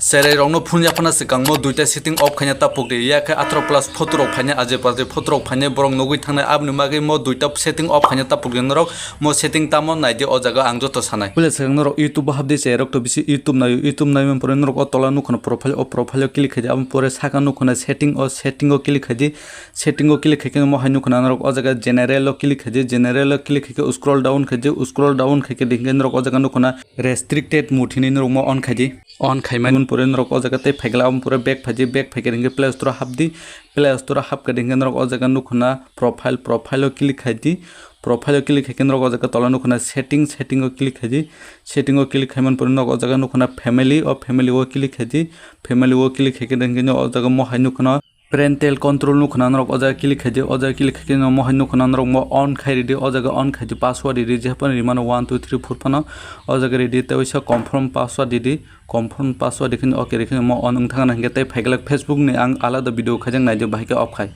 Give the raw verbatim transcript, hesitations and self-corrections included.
Cherai rokno phone yaphana swkang mo duita setting off khaina tapuk di, yakhe atharo plus photo rok phainai, ajai pajai photo rok phainai, borok nugwi thangnai, aboni bagwi mo duita setting off khaina tapuk di norok. Mo setting tamo nai di, o jaga ang joto sanai. Puila swkang norok YouTube o hap di, cherai rok to bisi YouTube naio, YouTube naimani pore norok o tola nukho na profile, o profile o click khai di, aboni pore saka nukho na setting, o setting o click khai di, setting o click khai khe mo hai nukho na norok o jaga general o click khai di, general o click khai khe scroll down khai di, scroll down khai khe di hinkhe norok o jaga nukho na restricted mode hinwi norok mo on khai di. On khaimani pore norok o jaga tei phaikhe aboni pore back phaidi, back phaikhe hinkhe Play Store o hapdi, Play Store o hapkhe hinkhe norok o jaga nukho na profile, profile o click khaidi, profile o click khaikhe norok o jaga tola nukho na setting, setting o click khaidi, setting o click khaimani pore norok o jaga nukho na family, o family o click khaidi, family o click khaikhe hinkhe o jaga mo hai nukho na parental control nukho na norok o jaga click khaidi, o jaga click khaikhe no mohai nukho na norok mo on khai ridi, o jaga on khaidi password ridi, je phano rimano one two three four phano o jaga ridi, tei waisa confirm password ridi, confirm password rikhe ok rikhe mo on wng thangna hinkhe tei phaiglak Facebook ni ang alada video khaijak naidi bahai khe off khai.